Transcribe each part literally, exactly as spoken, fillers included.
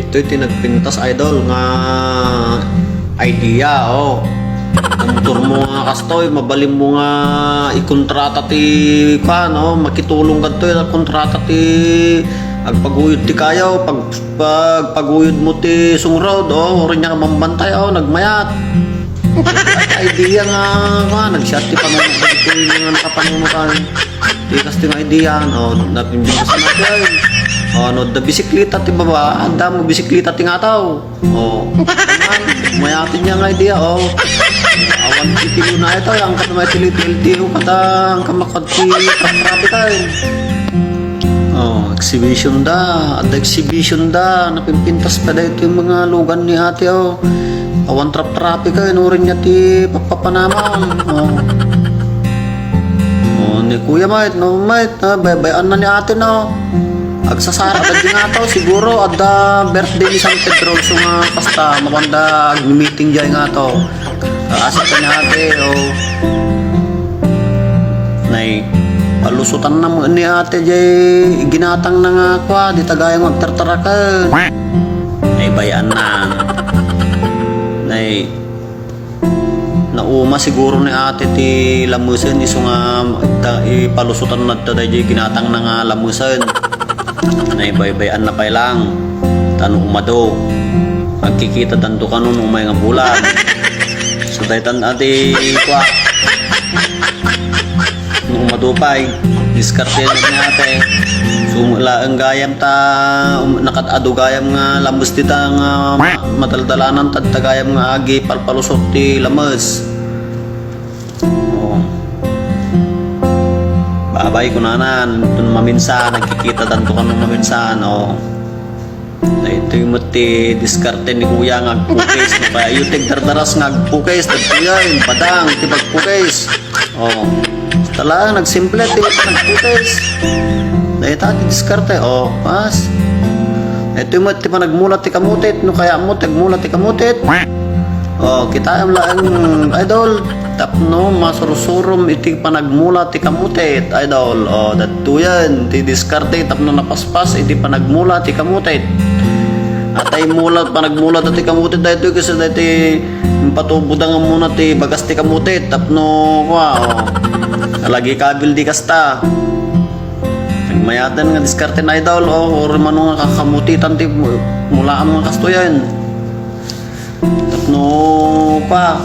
Itoy ti nagpintas, idol, nga idea, oh. Ang motor mo nga kastoy, mabalin mo nga ikontrata ti, kuan, oh, makitulong kadtoy, kontrata ti agpaguyod ti kayo, pag, pagpaguyod mo ti sungrod, oh, uray nga mambantay, oh, nagmayat. Idea nga, kuan, nagsiat ti panunod, nga nakapanunod, ah. Ti kas ti nga idea, no, napinbintasan natin. O, no, da bisikleta ti baba, adda mo bisikleta ti ngataw. O, mayatin niya nga idea, o. Awan ti kilo na ito, ang kami may tili-, L T O kada, ang kamakad ti traffic ay. O, exhibition da, adda exhibition da, napimpintas pa da ito yung mga lugan ni ate, o. Awan trap-traffic ay, nurin niya ti papapanamang. O. O, ni Kuya Mike, no, Mike, Ah, bay-, bay-an na ni ate, no? Agsasara, adda di nga to, siguro, adda birthday ni San Pedro, so nga, basta, mapanda, agmi-meeting diay nga to. Ah, asa ka ni ate, o. Nay, palusutan na mo ni ate, diay, ginatang na nga, kwa, di tagayang agtartarakan. Nay, bay-an na. Nay, Nauma siguro ni ate ti lamesen, isu nga ta-, ipalusotan na ta daydiay ginatang na nga lamesen. Naibaybay-an na pay lang. Ta no umado, agkikita tanto kano no umay nga bulan. So, daytan ati, kwa. No umado pay, diskarte na ni ate. Sumulaeng gayam ta, um, nakad-ado gayam nga lames dita nga ma-, madaldalanan tad ta gayam nga agipalpalusot ti lames. Oo. Babay, kunana, nton maminsan, nagkikita tanto kano maminsan, oo. Daytoy met ti diskarte ni Kuya nga agpukis. No kaya iyo ti agdardaras nga agpukis, dagitoy, padang ti pagpukis. Oh. Talaga, nagsimple ti pagpukis. Dayta ti diskarte, oh, pas. Daytoy met ti panagmula ti kamutit. No kaya mo ti agmula ti kamutit. Oh, kitaem laeng, idol. Tapno masursurom iti panagmula ti kamutit, idol. O, dattoyen ti diskarte tapno napaspas iti panagmula ti kamutit. Atay mula, panagmula ti kamutit daytoy, kasi daytoy impatubo da nga muna ti bagas ti kamutit tapno, kua, o. Alagi kabil di kasta. Nagmayaten nga diskarte na, idol, o, or mano nga kakamutitan ti mu-, mulaam nga kastoyen. Tapno pa,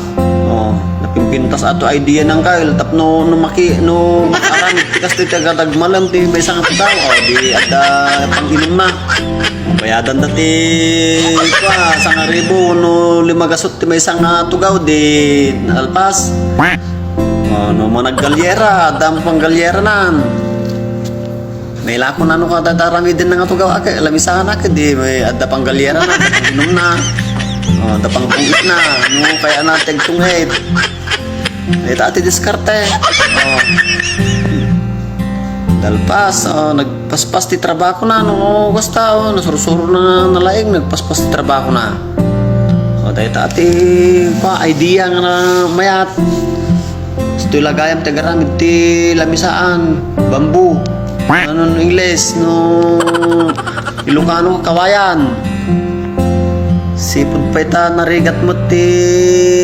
oh, napimpintas ato idea nang Kyle. Tapno no maki-, no makaram ti kastoy ti agadagmalem ti maysa nga tugaw, oh, di adda panginumna. Bayadan da ti, kua, sangaribu no lima gasut ti maysa nga tugaw, di nalpas. Oh, no managgalyera, adda panggalyeranan. May lako na no kada aramiden na nga tugaw, ake, lamisakan, ake, di may adda panggalyera na, adda panginumna. Oh, adda pangpungit na, no, kaya na tegtungit. Ita ti diskarte. Oh. Dalpas, oh, nagpaspas ti trabaho na, no, basta, oh, nasursuro na nalaing, nagpaspas ti trabaho na. Oh, dayta ti, pa, idea nga na mayat. Istoy la gayam ti agaramid ti lamisaan, bamboo. Ano no Ingles, no Ilocano, kawayan. Sipud pay ta narigat met ti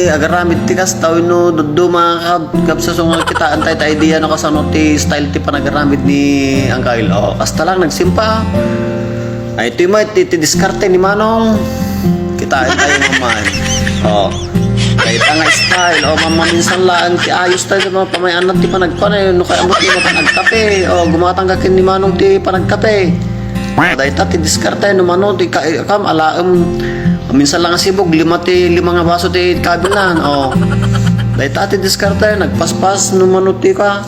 agaramid ti kasta wenno dadduma nga kab-, kabsaso nga kitaan tayo ti idea no kasano ti style ti panagaramid ni Uncle. O, kasta lang nagsimpa. Ay, itoy met ti, ti diskarte ni Manong. Kitaan tayo, maman. O. Dayta nga style. O, maman, minsan laeng ti ayos tayo sa mga pamayanat ti panagkuan, eh. No kaya mo ti mapan agkape. O, gumatang ka ken ni Manong ti panagkape. O, dayta ti diskarte, no mano, ti ka-, kam, alaem. Minsan lang sibog, lima ti, lima nga baso ti kabilnan. O. Dayta ti diskarte, nagpaspas, no mano ti ka.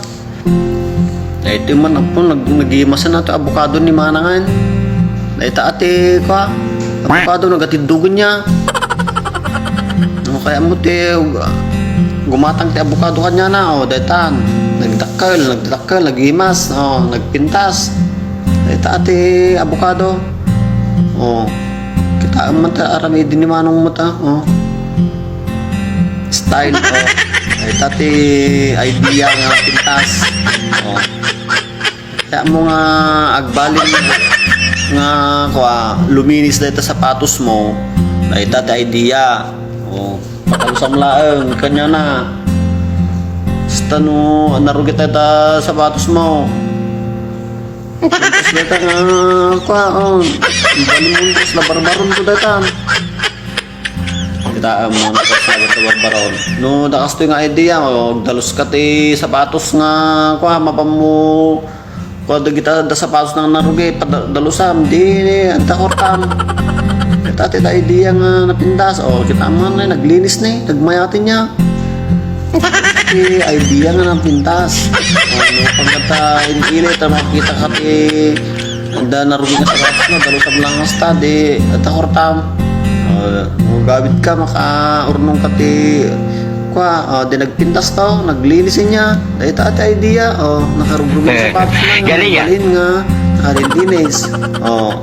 Daytoy man, apo, nag-, nagimasen na ti abokado ni Manangan. Dayta ti, kwa, abokado, nagatiddogen niya. No kaya mo ti, uh, gumatang ti abokado kaniana, o, daytan. Nagdakkel, nagdakkel, nagimas, o, nagpintas. Dayta ti abokado. O, kitaem man ta aramiden ni Manong met, o. Style, o. Dayta ti idea nga pintas. O. Kaya mo nga agbalin. nga, kua, luminis dayta sapatos mo, dayta ti idea. O, patalusam laeng, kaniana. Basta no, narugit dayta sapatos mo. Tapos dayta nga, kua, o, bali mo, tapos labarbaron ko dayta. Kita mo, tapos labarbaron. No, dakas to nga idea, o, agdalus ka ti sapatos nga, kua, mapan mo, kua, dagita da sapatos nga narugi, pada-, dalusam, di, anta kurtam. Kita ti da idea nga napintas. O, kita mo na, naglinis ni, nagmayatin niya. Ti idea nga napintas. O, no, pagkata, hindi, ta makita ka ti, da narugi nga sapatos na, dalusam lang hasta, di, anta kurtam. O, no, gawid ka, makaurnong ka ti, kua, o, di nagpintas to, naglinis niya. Dayta ti idea, o, nakarugrugi nga sapatos na, nga, galing, ah, balin nga, nakalinis. O,